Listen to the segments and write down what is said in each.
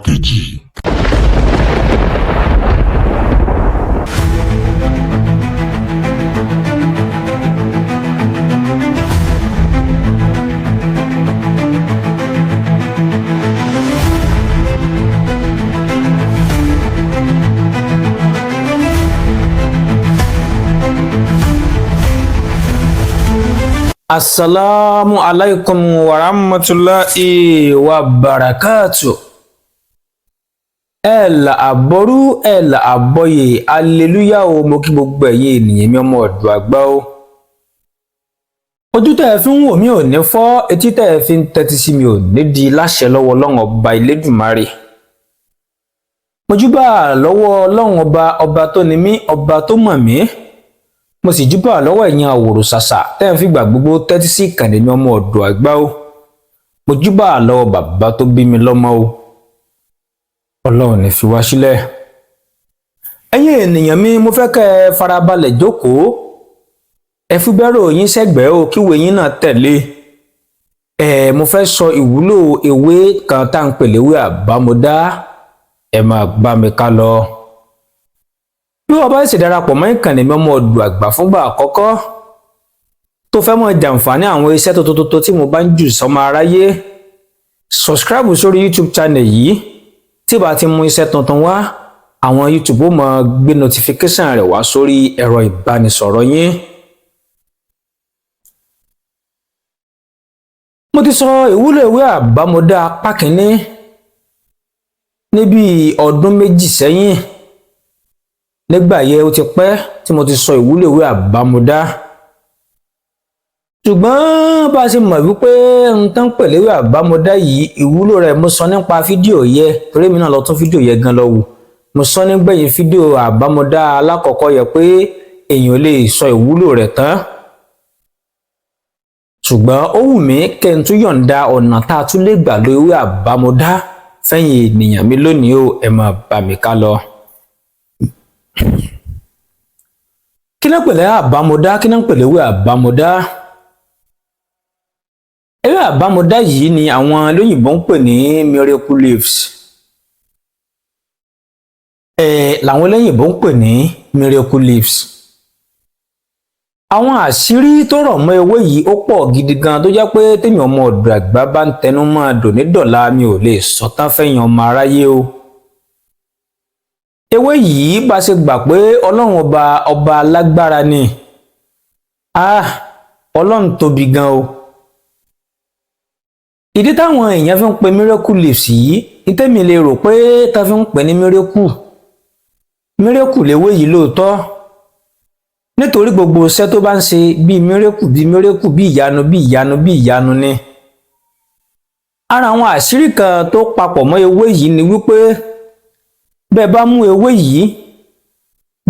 Kejì. Assalamu alaikum wa rahmatulahi wa barakatu. Ẹ là àbọrú, ẹ là àbọyè, aleluya o. Mo kí gbogbo ẹ̀yin ènìyàn mi, ọmọ ọ̀dọ̀ àgbà o. Ojú tẹ́ ẹ fi ń wò mí ò ní fọ́, etí tẹ́ ẹ fi ń tẹ́tí sí mi ò ní di láṣẹ lọ́wọ́ Ọlọ́run Ọba Elédùmarè. Mo júbà lọ́wọ́ Ọlọ́run Ọba, ọba tó ní mí, ọba tó mọ̀ mí. Mo sì júbà lọ́wọ́ ẹ̀yin àwòrò ṣàṣà tẹ́ ẹ̀ ń fìgbà gbogbo tẹ́tí sí ìkànnì mi, ọmọ ọ̀dọ̀ àgbà o. Mo júbà lọ́wọ́ bàbá tó bí mi lọ́mọ o. Ọlọ́run ní fi wá sílẹ̀. Ẹ̀yin ènìyàn mi, mo fẹ́ kẹ́ ẹ farabalẹ̀ jókòó, ẹ fi bẹ́rò yín sẹ́gbẹ̀ẹ́ o, kíwèé yín náà tẹ̀lé ẹ. Mo fẹ́ sọ ìwúlò ewé kan tá à ń pè léwé àbámọ́dá. Ẹ máa bá mi ká lọ. Bí wọ́n bá sì darapọ̀ mọ́ ìkànnì mi, ọmọ ọ̀dọ̀ àgbà, fúngbà àkọ́kọ́, tó fẹ́ mọ̀ jàǹfààní àwọn iṣẹ́ tuntun tuntun tí mo bá ń jù sọ́mọ aráyé, subscribe sórí YouTube channel yìí. Tí bá ti mú iṣẹ́ tuntun wá, àwọn YouTube ó máa gbé notification rẹ̀ wá sórí ẹ̀rọ ìbánisọ̀rọ̀ yín. Mo ti sọ ìwúlò ìwé àbámọ́dá apá kínní níbi ọdún 2 sẹ́yìn. Nígbà yẹn, ó ti pẹ́ tí mo ti sọ ìwúlò ìwé àbámọ́dá, ṣùgbọ́n bá a ṣe mọ̀ wípé n tán pẹ̀lú ìwé àbámọ́dá yìí, ìwúlò rẹ̀ mo sọ nípa fídíò yẹ, torí mi náà lọ tún fídíò yẹ gan lọ wò. Mo sọ nígbẹ̀yìn fídíò àbámọ́dá alákọ̀ọ́kọ́ yẹ pé èèyàn lè sọ ìwúlò rẹ̀ tán, ṣùgbọ́n ó wù mí kẹ́ n tún yọ̀ǹda ọ̀nà tá a tún lè gbà lo ìwé àbámọ́dá fẹ́yìn ènìyàn mi lónìí o. Ẹ máa bá mi ká lọ. Kí ló ń pèlè àbámọ́dá? Kí ló ń pèlè ìwé àbámọ́dá? Ewé àbámọ́dá yìí ni àwọn olóyìnbó ń pè ní miracle leaves. Ẹ làwọn olóyìnbó ń pè ní miracle leaves. Àwọn àṣírí tó rọ̀ mọ́ ewé yìí ó pọ̀ gidi gan, tó jẹ́ pé tèmi ọmọ ọ̀dọ̀ àgbà bá ń tẹnu mọ́ dònídọ̀la, mi ò lè sọ tán fẹ́yìn ọmọ aráyé o. Ewé yìí, bá ṣe gbà pé Ọlọ́run Ọba, ọba alágbára ni, ah, Ọlọ́run tóbi gan o. Ìdí táwọn èèyàn fi ń pe miracle leaves yìí ní, tèmi lè rò pé tá fi ń pè ní miracle, miracle léwé yìí lóòótọ́, nítorí gbogbo iṣẹ́ tó bá ń ṣe bíi miracle, bíi miracle, bíi ìyanu, bíi ìyanu, bíi ìyanu ni. Ara àwọn àṣírí kan tó papọ̀ mọ́ ewé yìí ni wípé bẹ́ẹ̀ bá mú ewé yìí,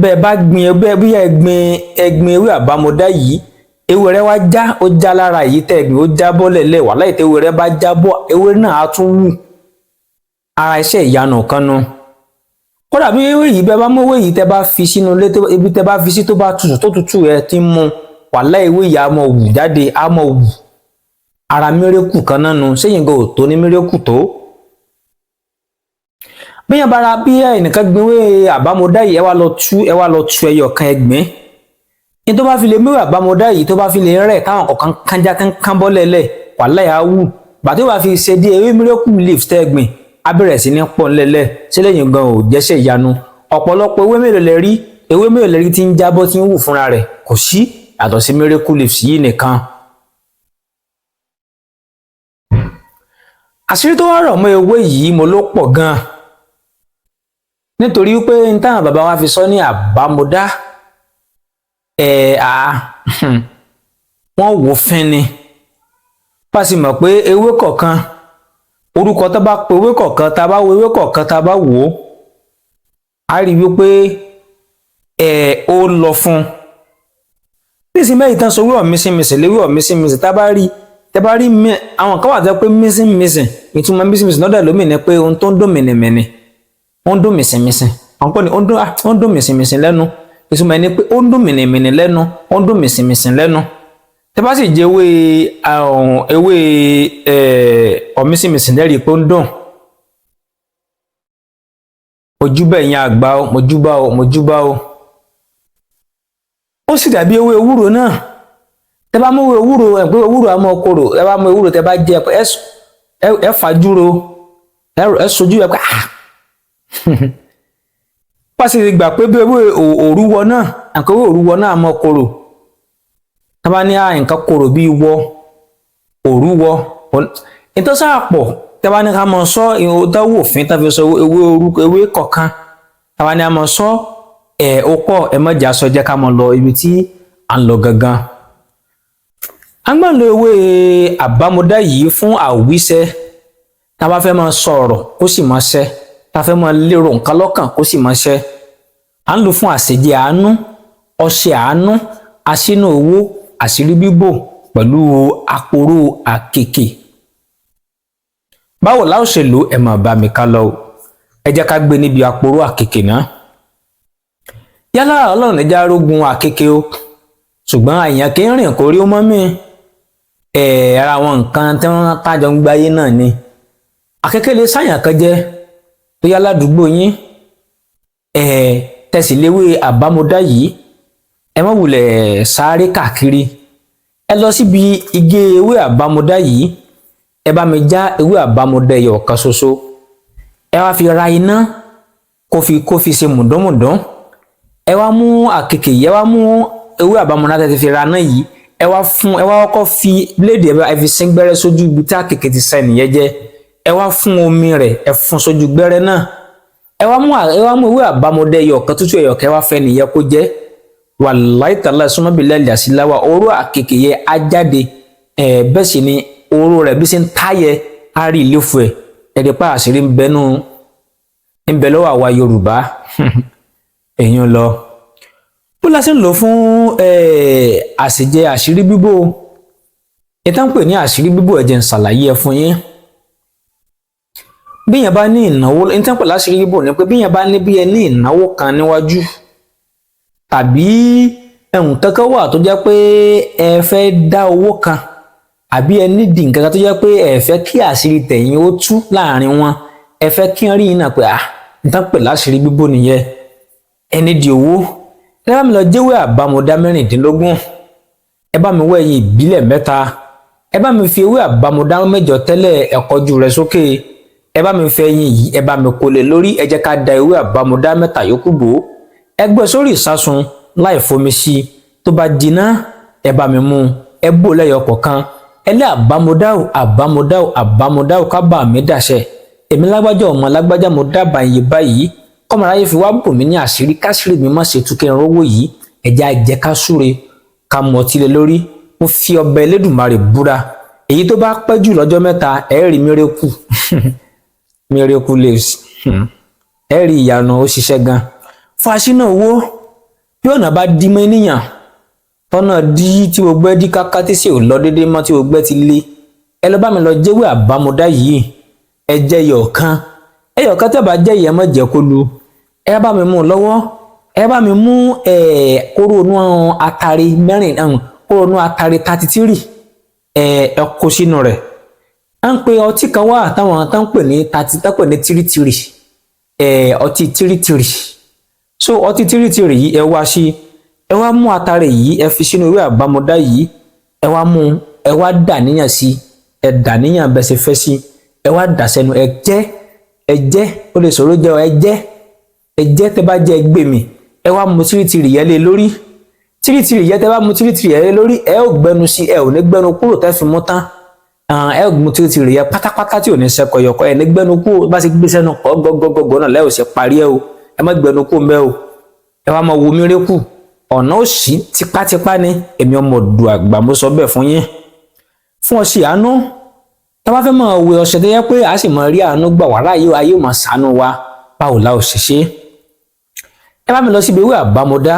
bẹ́ẹ̀ bá gbin, bẹ́ẹ̀ bí ẹ gbin, ẹ gbin ewé àbámọ́dá yìí, ewé rẹ̀ wá já, ó já lára yìí tẹ́ ẹ gbìn, ó já bọ́lẹ̀ lẹ̀ wà láì tẹ́ ewé rẹ̀ bá já bọ́, ewé náà á tún wù. Ara iṣẹ́ ìyanu kan nu. Kódà bí ewé yìí, bẹ́ẹ̀ bá mú ewé yìí, tẹ́ bá fi sínú ilé, ibi tẹ́ bá fi sí tó bá tutù, tó tutù ẹ ti mú, wàláhì, ewé yìí á mọ wù jáde, á mọ wù. Ara miracle kan náà nu. Sẹ́yìn gan ò tó ní miracle tó bíyàn bára bí ẹnìkan gbin ewé àbámọ́dá yìí, ẹ wá lọ tú, ẹ wá lọ tú ẹyọ kan ẹgbìn ní, tó bá fi lè mú àbámọ́dá yìí, tó bá fi lè rẹ̀ táwọn kọ̀ọ̀kan kánjá kán bọ́lẹ̀ lẹ̀, wàláhì, á wù. Bàtí ó bá fi ṣe díẹ̀, ewé miracle leaves tẹ́ gbìn á bẹ̀rẹ̀ sí ní pọ̀ ńlẹ̀lẹ̀. Sílẹ̀yìn gan ò jẹ́sẹ̀ ìyanu? Ọ̀pọ̀lọpọ̀ ewé mélòó lẹ rí, ewé mélòó lẹ rí tí ń jábọ́, tí ń wù fúnra rẹ̀? Kò sí, yàtọ̀ sí miracle leaves yìí nìkan. Àṣírí tó wá rọ̀ mọ́ ewé yìí, mo ló pọ̀ gan-an, nítorí pé n táwọn bàbá wa fi sọ ní àbámọ́dá ẹ̀ à wọ́n wò fín ni. Bá sì mọ̀ pé ewé kọ̀ọ̀kan, orúkọ tó bá pe ewé kọ̀ọ̀kan, tá a bá wo ewé kọ̀ọ̀kan, tá a bá wò ó, á rí wípé ẹ̀ ó lọ fún un. Nísìnyí mẹ́yìí tán sọ ewé ọ̀mísìnmísìn léwé ọ̀mísìnmísìn. Tá a bá rí, tẹ bá rí, àwọn kan wà tó pé mísìnmísìn, ìtumọ̀ mísìnmísìn lọ́dọ̀ lómi ni pé ohun tó ń dùn mìnìmìnì, ó ń dùn mìsìnmìsìn. Àwọn kan ní ó ń dùn, ó ń dùn mìsìnmìsìn lẹ́nu. Ìtumọ̀ ẹni pé ó ń dùn mìnìmìnì lẹ́nu, ó ń dùn mìsìnmìsìn lẹ́nu. Tẹ bá sì jẹ ewé ewé ọ̀mísìnmísìn, lẹ́rìí pé ó ń dùn. Mojúbà ẹ̀yin àgbà o, mojúbà o, mojúbà o. Ó sì dàbí ewé ewúro náà. Tẹ bá mú ewé ewúro, ẹ pé ewúro àmọ́ korò. Ẹ bá mú ewúro, tẹ bá jẹ, ẹ fàjúro, ẹ sojú ẹ pé ah. Pàṣẹ gbà pé bí ewé òrúwọ náà, àǹkó ewé òrúwọ náà mọ́ korò. Tá bá ní nǹkan korò bí wọ òrúwọ ìtọ́sàpọ̀, tẹ́ bá ní ká mọ sọ ìdáwó òfin tá fi sọ ewé orúkọ ewé kọ̀ọ̀kan, tá bá ní ká mọ sọ ẹ̀ ó pọ̀. Ẹ má jà sọ, jẹ́ ká mọ lọ ibi tí à ń lọ gangan. A gbọ́n lo ewé àbámọ́dá yìí fún àwíṣẹ́. Tá a bá fẹ́ máa sọ̀rọ̀ kó sì máa ṣẹ, tá a fẹ́ máa lérò nǹkan lọ́kàn kó sì máa ṣẹ. À ń lò fún àṣejẹ àánú, ọṣẹ àánú, aṣínà owó, àṣírí bíbò pẹ̀lú àpòrò àkèké. Báwo la ó ṣe lò? Ẹ máa bá mi ká lọ o. Ẹ jẹ́ ká gbé níbi àpòrò àkèké náà. Yálà, Ọlọ́run ní já rógun àkèké o, ṣùgbọ́n àyàn kì í rìn kórí ó mọ́ mi. Ẹ̀ ara àwọn nǹkan tí wọ́n tájọ ń gbáyé náà ni àkèké lè sáyàn kan jẹ́ tó yá ládùúgbò yín. Ẹ̀ tẹ̀sí léwé àbámọ́dá yìí, ẹ má wulẹ̀ sáré káàkiri. Ẹ lọ síbi igi ewé àbámọ́dá yìí, ẹ bá mi já ewé àbámọ́dá ẹyọ kan ṣoṣo. Ẹ wá fi ra iná kó fi ṣe mùdánmùdán. Ẹ wá mú àkekèé yìí, ẹ wá mú ewé àbámọ́dá tẹ́ ti fi ra iná yìí, ẹ wá fún, ẹ wá kọ́kọ́ fi bíléèdì, ẹ fi sín gbẹ́rẹ́ sójú ibi tí àkekèé ti sa ẹnìyẹn jẹ. Ẹ wá fún omi rẹ̀, ẹ fún sójú gbẹ́rẹ́ náà. Ẹ wá mú ewé àbámọ́dá ẹyọ kan tútù, ẹyọ kan, ẹ wá fẹ́ nìyẹn kó jẹ́. Wàláì tàlá sọmọbìlẹ àṣìláwà, oró àkekèé yẹ á jáde. Ẹ bẹ́ẹ̀ sì ni oró rẹ̀ bí ṣe ń táyẹ á rí ìléfò ẹ. Ẹ̀rí pa àṣírí ń bẹnu ń bẹ lọ́wọ́ àwa Yorùbá èèyàn lọ. Bó la ṣe ń lò fún àṣejẹ, àṣírí bíbò, ìtàn pè ní àṣírí bíbò, ẹ jẹ́ n ṣàlàyé ẹ fún yín. Bí yẹn bá ní ìnáwó, ìtàn pè láṣírí bíbò ni pé bí yẹn bá ní, bí ẹ ní ìnáwó kan níwájú tàbí ẹ̀hùn kankan wà tó jẹ́ pé ẹ fẹ́ dá owó kan, àbí ẹ nídìí nǹkan kan tó jẹ́ pé ẹ fẹ́ kí àṣírí tẹ̀yìn ó tú láàrin wọn, ẹ fẹ́ kí wọ́n rí yín náà pé ah, nǹkan pè láṣírí bíbò nìyẹn. Ẹ nídìí owó, ẹ bá mi lọ jẹ́wé àbámọ̀dá 16, ẹ bá mi wọ ẹyin ìbílẹ̀ 3, ẹ bá mi fi ewé àbámọ̀dá 8 tẹ́lẹ̀, ẹ kọjú rẹ̀ sókè. Ẹ bá mi fẹ́ ẹyin yìí, ẹ bá mi kólé lórí. Ẹ jẹ́ ká da ewé àbámọ̀dá 3 yòókù bò ó. Ẹ gbé sórí ìsásun láì fomi sí i. Tó bá jiná, ẹ bá mi mú, ẹ bò lẹ́yọ kọ̀ọ̀kan. Ẹ lé àbámọ̀dá o, àbámọ̀dá o, àbámọ̀dá o, ká bà mí dàṣẹ. Èmi lágbájá, ọmọ lágbájá, mo dábàá iye báyìí, kọ́mọ aráyé fi wá bò mí ní àṣírí, káṣírí mi má ṣe tú, kí n rówó yìí. Ẹ̀jẹ̀ àjẹ́, ká súre, ká mọ̀ ọtí lé lórí. Mo fi ọbẹ̀ Elédùmarè búra, èyí tó bá pẹ́ jù lọ́jọ́ 3, ẹ rí miracle, miracle leaves, ẹ rí ìyanu. Ó ṣiṣẹ́ gan fún aṣínà owó. Bí ọ̀nà bá dí mọ́ ènìyàn, tọ́nà dí tí gbogbo ẹ dí káká, tí sì ò lọ déédéé mọ́, tí gbogbo ẹ ti lé, ẹ lọ bá mi lọ jẹ́wé àbámọ́dá yìí. Ẹ jẹ́ ẹyọ kan, ẹyọ kan. Tẹ́ bá jẹ́ ìyẹn, má jẹ́ kó lu. Ẹ bá mi mú un lọ́wọ́. Ẹ bá mi mú kóró inú atare mẹ́rin, kóró inú atare 33, ẹ kó sínú rẹ̀. À ń pe ọtí kan wà táwọn tá ń pè ní thirty, tá ń pè ní tírítírí, ọtí tírítírí. So ọtí tírítírí yìí, ẹ wá sí, ẹ wá mú atare yìí, ẹ fi sínú ewé àbámọ́dá yìí. Ẹ wá mú, ẹ wá dà níyàn sí, ẹ dà níyàn bẹ́ẹ̀ ṣe fẹ́ sí. Ẹ wá dà sẹ́nu, ẹ jẹ, ẹ jẹ. Ó lè sọ̀rọ̀ jẹ, ẹ jẹ, ẹ jẹ. Tẹ́ bá jẹ, gbé mi. Ẹ wá mu tírítírí yẹn lé lórí. Tírítírí yẹn, tẹ́ bá mu tírítírí yẹn lé lórí, ẹ ò gbẹnu sí, ẹ ò ní gbẹnu kúrò tẹ́ fi mú tán. Ẹ ò mu tírítírí yẹn pátápátá tí ò ní sẹ́kọ̀ yọkọ. Ẹ ní gbẹnu kúrò. Bá ṣe gbé sẹ́nu kọ́ gọ́gọ́gọ́gọ́ náà lẹ́yìn, ò ṣe parí ẹ o. Ẹ má gbẹnu kúrò mbẹ́ o. Ẹ wá máa wo miracle, ọ̀nà òsì tipátipá ni. Èmi ọmọ ọ̀dọ̀ àgbà, mo sọ bẹ́ẹ̀ fún yín. Fún ọṣẹ àánú, tá a bá fẹ́ máa wẹ ọṣẹ tó yẹ pé a sì máa rí àánú gbà wá ráyé, ayé ò máa ṣàánú wa, báwo la ò ṣe ṣe? Ẹ bá mi lọ síbi ewé àbámọ́dá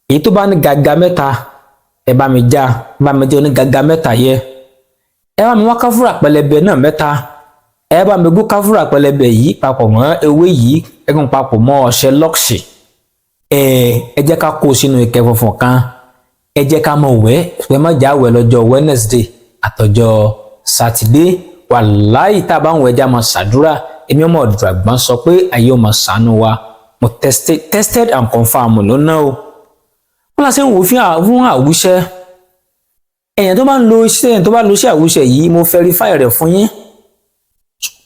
èyí tó bá ní gàgà 3, ẹ bá mi já, ẹ bá mi jẹ́ oní gàgà 3 yẹ. Ẹ bá mi wá káfúrà pẹlẹbẹ náà 3. Ẹ bá mi gún káfúrà pẹlẹbẹ yìí papọ̀ mọ́ ewé yìí, ẹ gún papọ̀ mọ́ ọṣẹ lọ́ọ̀ṣì. Ẹ jẹ́ ká kó sínú ike funfun kan. Ẹ jẹ́ ká mọ̀ wẹ́. Ẹ má já wẹ̀ lọ́jọ́ Wednesday àtọjọ́ Sátidé. Wàláì, tá a bá ń wẹ̀, já máa ṣàdúrà. Èmi ọmọ ọ̀dọ̀ àgbà sọ pé ayé ọmọ ṣàánú wa. Mo tested and confirmed ló ná o. Wọ́n lọ sí ń wò fún àwùṣẹ. Èèyàn tó bá ń lo iṣẹ́, èèyàn tó bá lo iṣẹ́ àwùṣẹ yìí, mo verify rẹ̀ fún yín.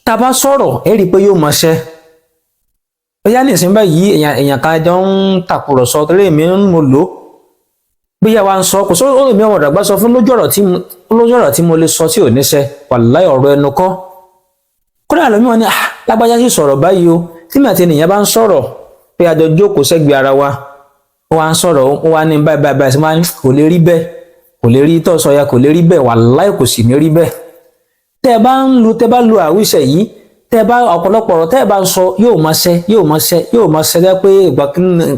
Tá a bá sọ̀rọ̀, ẹ rí i pé yóò mọṣẹ́. Bóyá ní ìsìn báyìí, èèyàn kan jọ ń tàkùrọ̀sọ torí èmi ń mo lò ó. Bóyá wa ń sọ kò sọ ó, èmi ọmọ ọ̀dàgbà sọ fún lójú ọ̀rọ̀ tí mo lè sọ tí ò níṣẹ́. Wàláhì, ọ̀rọ̀ ẹnu kọ́. Kódà lómi wọn ni, "Ah, lágbájá sì sọ̀rọ̀ báyìí o." Tí mi àti ènìyàn bá ń sọ̀rọ̀ pé a jọ jókòó sẹ́gbẹ̀ẹ́ ara wa, ó wá ń sọ̀rọ̀, ó wá ní báyìí báyìí báyìí, wọ́n á ní kò lè rí bẹ́ẹ̀, kò lè rí tọ́ sọ ya, kò lè rí bẹ́ẹ̀. Wàláhì, kò sì ní rí bẹ́ẹ̀. Tẹ́ bá lo àwíṣẹ yìí, tẹ́ bá ọ̀pọ̀lọpọ̀ ọ̀rọ̀ tẹ́ ẹ bá ń sọ, yóò máa ṣẹ, yóò máa ṣẹ, yóò máa ṣẹ. Jẹ́ pé ìgbà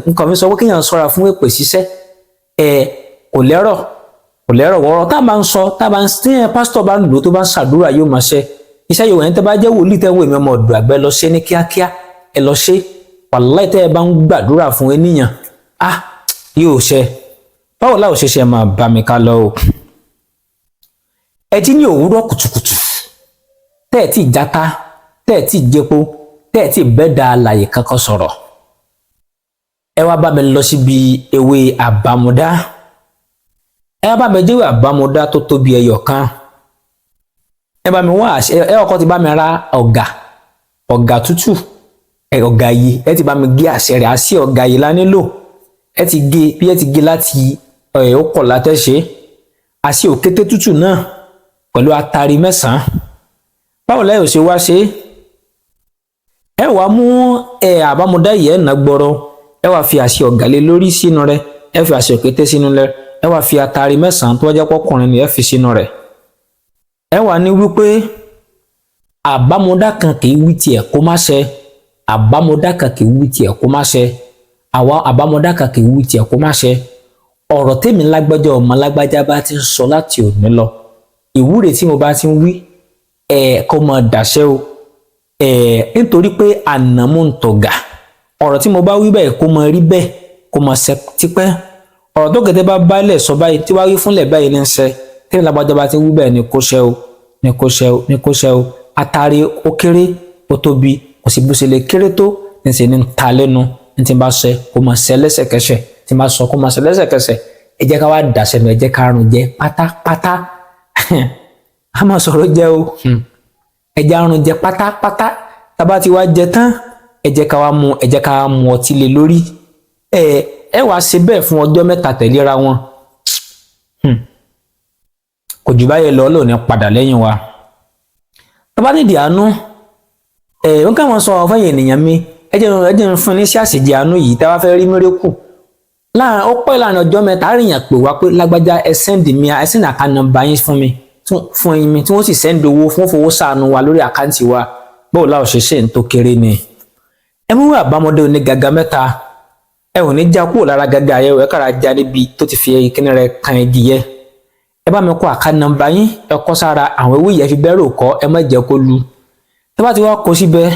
nǹkan mi sọ pé kéèyàn ṣọ́ra fún èpè ṣíṣẹ́. Ẹ kò lẹ́rọ̀, kò lẹ́rọ̀. Ọ̀rọ̀ tá a bá ń sọ, tá a bá ń tí ẹ pásítọ̀ bá ń lò, tó bá ń ṣàdúrà, yóò máa ṣẹ. Iṣẹ́ yòówù ẹni tẹ́ bá jẹ́ wòlíì, tẹ́ ń wò mí, ọmọ ọ̀dọ̀ àgbẹ̀, lọ ṣe ní kíákíá. Ẹ lọ ṣe. Wàláhì, tẹ́ ẹ bá ń gbàdúrà fún ènìyàn, ah, yóò ṣẹ. Báwo láò ṣe ṣe máa bá mi ká lọ o. Ẹ jí ní òwúrọ̀ kùtùkùtù, tẹ́ ẹ tí játa, tẹ́ ẹ tí jẹpo, tẹ́ ẹ tí bẹ́ẹ̀dá alàyè kankan sọ̀rọ̀, ẹ wá bá mi lọ síbi ewé àbámúdá. Ẹ wá bá mi jẹ́wé àbámúdá tó tóbi ẹyọ kan. Ẹ bá mi wá ẹ ọkọ ti bá mi ra ọ̀gà tútù, ẹ ọ̀gà yìí, ẹ ti bá mi gé àṣẹ rẹ̀. Àṣẹ ọ̀gà yìí la nílò. Ẹ ti gé bí ẹ ti gé láti ẹ ó kọ̀ látẹ̀ṣe. Àṣẹ òkété tútù náà pẹ̀lú atari 9. Báwo lẹ́yìn ò ṣe wá ṣe? Ẹ wàá mú ẹ àbámúdá yìí, ẹ nà gbọrọ, ẹ wàá fi àṣẹ ọ̀gà lé lórí sínú rẹ̀, ẹ fi àṣẹ òkété sínú rẹ̀, ẹ wàá fi atari 9, tó wájẹ́ pọ́kùnrin ni, ẹ fi sínú rẹ̀. Ẹ wàá ní wípé àbámúdá kan kì í wí tiẹ̀ kó má ṣẹ, àbámúdá kan kì í wí tiẹ̀ kó má ṣẹ, àwa àbámúdá kan kì í wí tiẹ̀ kó má ṣẹ. Ọ̀rọ̀ tèmi lágbájá ọmọ lágbájá bá ti ń sọ láti òní lọ, ìwúre tí mo bá ti ń wí, ẹ kó mọ dàṣẹ o. Ẹ nítorí pé ànàmú ń tọ̀gà, ọ̀rọ̀ tí mo bá wí bẹ́ẹ̀, kó mọ rí bẹ́ẹ̀, kó mọ ṣẹ tipẹ́. Ọ̀rọ̀ tó kẹtẹ bá bálẹ̀ sọ báyìí, tí wàá wí fúnlẹ̀ báyìí ní ṣẹ. Tèmi lágbájá bá ti wí bẹ́ẹ̀, ni kó ṣẹ o, ni kó ṣẹ o, ni kó ṣẹ o. Atari ó kéré, ó tóbi, kò sì bó ṣe lè kéré tó ní ṣe ní ta lẹ́nu ní tí n bá ṣẹ, kó mọ ṣẹ lẹ́sẹ̀kẹsẹ̀, tí n bá sọ, kó mọ ṣẹ lẹ́sẹ̀kẹsẹ̀. Ẹ jẹ́ ká wá dàṣẹ nù, ẹ jẹ́ ká rún jẹ pátápátá. A máa sọ̀rọ̀ jẹ o. Ẹ jẹ́ àrùn jẹ pátápátá. Tá bá ti wá jẹ tán, ẹ jẹ́ ká mu ọtí lé lórí. Ẹ wàá ṣe bẹ́ẹ̀ fún ọjọ́ 3 tẹ̀léra wọn. Kò jù báyìí lọ. Lónìí padà lẹ́yìn wa. Tá bá nídìí àánú, ẹ ń káwọn sọ fẹ́yìn ènìyàn mi, ẹ jẹ́ ń fún ní sí àṣejì àánú yìí. Tá a bá fẹ́ rí miracle láàrin ó pẹ́, láàrin ọjọ́ 3, àríyàn pè wá pé lágbájá, ẹ send mi, ẹ send account number yín fún mi, fún mi, tí wọ́n sì send owó fún fowó ṣàánú wa lórí account wa. Báwo láwọn ṣe ṣe ń tó kéré ni? Ẹ mú àbámọ́dé oní gàgà 3. Ẹ ò ní já kúrò lára gàgà yẹ, ẹ kára já níbi tó ti fi kíní rẹ kan igi yẹ. Ẹ bá mi kọ account number yín, ẹ kọ sára àwọn ewé yẹn, fi bẹ́rù kọ, ẹ má jẹ́ kó lu. Ẹ bá ti wá kó síbẹ̀,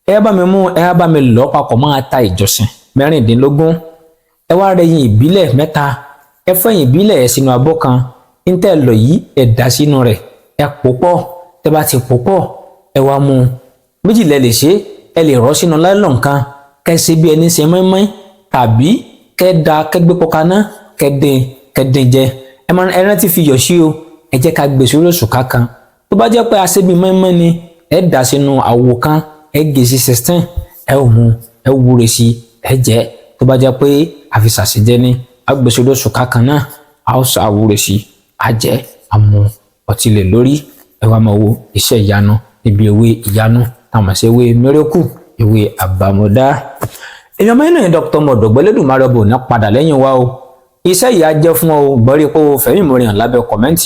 ẹ bá mi mú, ẹ bá mi lọ papọ̀ mọ́ ata ìjọsìn 16. Ẹ wá rẹ ẹyin ìbílẹ̀ 3. Ẹ fọ́ ẹyin ìbílẹ̀ ẹ̀ sínú abọ́ kan. Ní tẹ́ lọ yìí, ẹ dà sínú rẹ̀, ẹ pò pọ̀. Tẹ́ bá ti pò pọ̀, ẹ wá mú un. Méjì lẹ lè ṣe. Ẹ lè rọ́ sínú nylon kan, kẹ́ ṣe bí ẹni ṣe mọ́ínmọ́ín, tàbí kẹ́ da, kẹ́ gbé pọ̀ kaná, kẹ́ dín jẹ. Ẹ máa ẹ rántí fi yọ̀ sí o. Ẹ jẹ́ ká gbé sórí òṣùká kan. Tó bá jẹ́ pé a ṣe bí mọ́ínmọ́ín ni, ẹ dà sínú àwo kan, ẹ gé sí 16, ẹ ò mú, ẹ wúre sí, ẹ jẹ. Tó bá jẹ́ pé àfisàṣejẹ ni, a gbé sórí òṣùká kan náà, a ó sọ àwúre sí, a jẹ, àmú ọtí lè lórí. Ẹ wá máa wo iṣẹ́ ìyanu níbi ewé ìyanu táwọn ṣe, ewé miracle, ewé àbàmọ̀dá. Èèyàn mẹ́rin ní Dr. Mọ̀dọ̀gbẹ́lẹ́dùmarè ọbọ̀ ní padà lẹ́yìn wa o. Iṣẹ́ yìí á jẹ́ fún ọ gbọ́rí pé o fẹ̀mí ìmoore hàn lábẹ́ comment.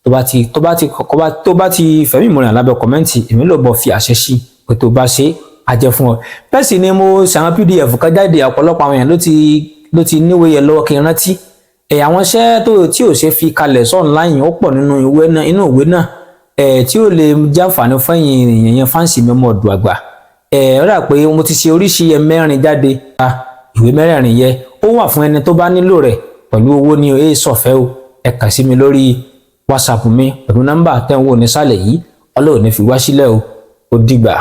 Tó bá ti fẹ̀mí ìmoore hàn lábẹ́ comment, èmi ló bọ̀ fi àṣẹ sí pé tó bá ṣe á jẹ́ fún ọ. Bẹ́ẹ̀ sì ni mo ṣàwọn PDF kan jáde. Ọ̀pọ̀lọpọ̀ àwọn èèyàn ló ti níwèé yẹn lọ́wọ́. Kí n rántí ẹ̀, àwọn iṣẹ́ tó tí ò ṣe fi kalẹ̀ sọ online, ó pọ̀ nínú ìwé náà, inú ìwé náà, ẹ̀ tí ó lè jàǹfààní fún ẹ̀yin èèyàn yẹn, fans mi, ọmọ ọ̀dọ̀ àgbà. Ẹ̀ ó rà pé mo ti ṣe oríṣi mẹ́rin jáde. Ìwé mẹ́rẹ̀ẹ̀rin yẹ ó wà fún ẹni tó bá nílò rẹ̀ pẹ̀lú owó ní èyí sọ̀fẹ́ o. Ẹ kàn sí mi lórí WhatsApp mi pẹ̀lú nọ́mbà tẹ́ ń wò nísàlẹ̀ yìí. Ọlọ́run ní fi wá sílẹ̀ o. Ó dìgbà.